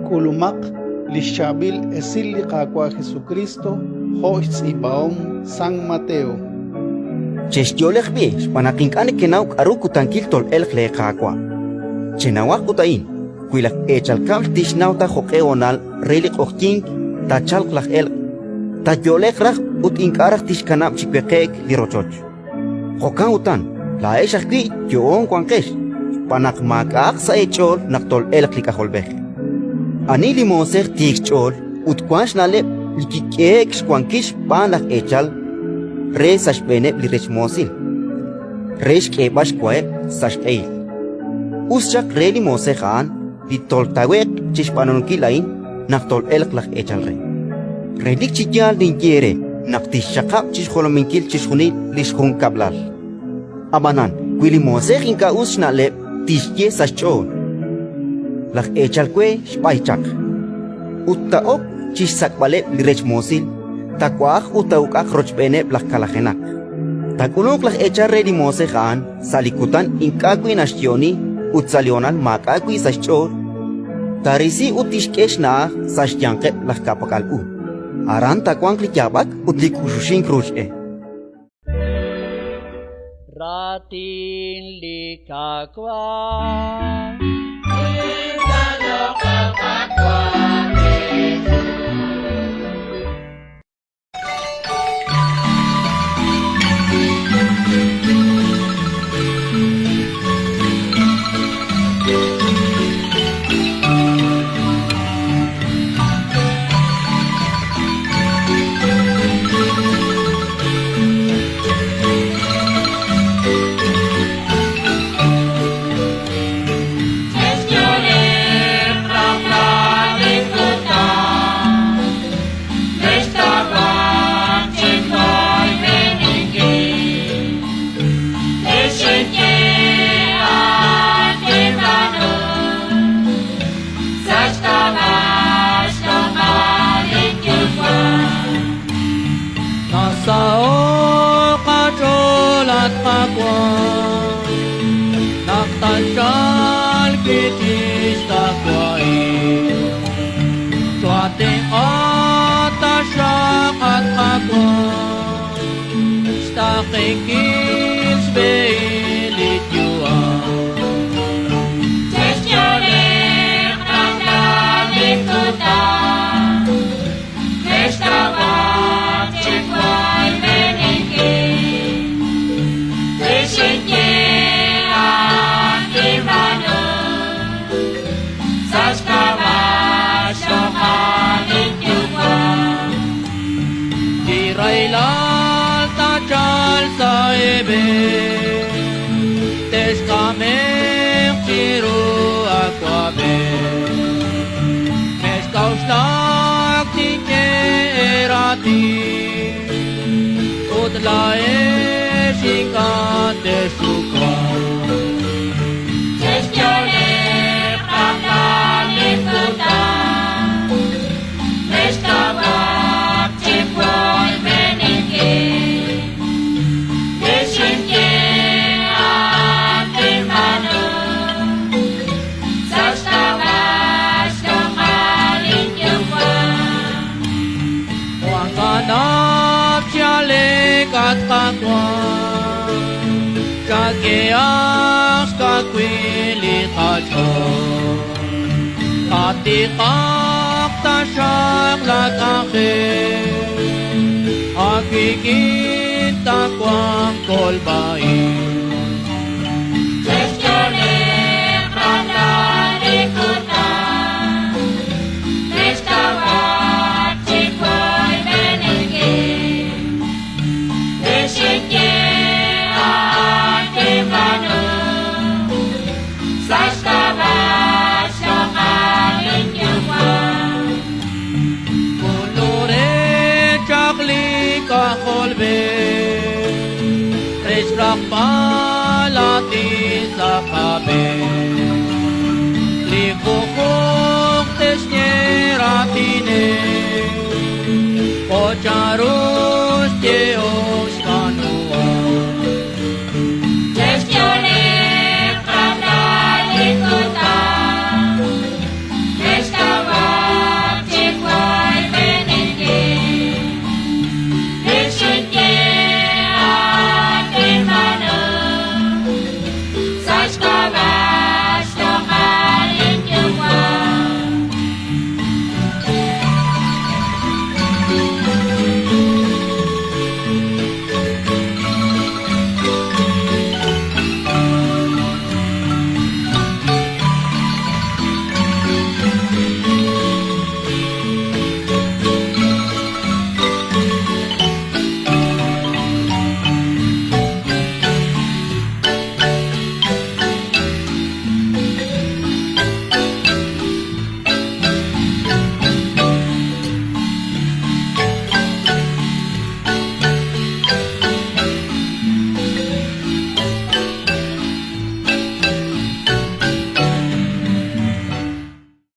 K'ulumaq li xchaab'il esil li Qaawa' Jesukristo jo' xtz'iib'ahom San Mateo. Chexyo'leq b'i' xb'aan naq ink'a' nekenaw k'aru kutankil tol'elq leeQaawa'. Chenawaq ut a'in: wi laj eechal kab'l tixnaw ta jo'q'e honal re li q'oqyink taachalq laj elq', taayo'leq raj ut ink'a' raj tixkanab' chi weqe'k li rochoch. Jo'kan utan, laa'ex ajwi' yo'oon wanqex, xb'aan naq maak'a'aq sa' eech'ool naq tol'elq li K'ajolb'ej. Ani li moosej tiik xch'ool ut wank xna'leb' li kik'ehe'k xwankil xb'aan laj eechal re sa' xb'eeneb' li rech moosil, re xk'eeb'al xwaheb' sa' xq'ehil? Us xaq re li moosej a'an li toltawe'q chi xb'aanunkil a'in naq tol'elq laj eechal re. Relik chi yaal ninye eere naq tixxaqab' chi xjolominkil chixjunil li xjunkab'lal. Ab'anan wi li moosej ink'a' us xna'leb' tixye sa' xch'ool: «Laj eechal we xb'ay chaq», ut taa'ok chi xsak'b'aleb' li rech moosil, taawa'aq ut taa'uk'aq rochb'eeneb' laj kalajenaq. Taak'ulunq laj eechal re li moosej a'an sa' li kutan ink'a' wi' naxyo'oni ut sa' li honal maak'a' wi' sa' xch'ool, taarisi ut tixk'e xna'aj sa' xyanqeb' laj ka'pak'al u. Aran taawanq li yaab'ak ut li k'uxuxink ruuch e. Raatin li Qaawa'. Nasaho'k qach'ool, at Qaawa', naq tatchalq wi' xtaqwahil. Choohatenq'a taxaq, at Qaawa', xtaaqenkil xb'ehil li yu'am. Chexyo'leq rajlal li kutan, mextawak chi woyb'eninkil. Li xinye a'an tinb'aanu, sa' xk'ab'a' xloq'al linyuwa'. Li rahilal taachalq sa' eeb'een, texk'ame'q chiru awab'ej. Mexk'a'uxlak tinye eeraatin, ut laa'ex ink'a' texxuwaq. Chexyo'leq rajlal li kutan, mextawak chi woyb'eninkil. Li xinye a'an tinb'aanu, sa' xk'ab'a' xloq'al linyuwa'. Wankanab' chi aleek, at Qaawa', chak'ehaq xkawil li qach'ool. Qatiqaq taxaq laak'anjel, aawik'in taawanq kolb'a-ib'. Chexyo'leq rajlal li kutan, mextawak chi woyb'eninkil. Li xinye a'an tinb'aanu, sa' xk'ab'a' xloq'al linyuwa'. K'ulure chaq li K'ajolb'ej re xraqb'al aatin sa' qab'een.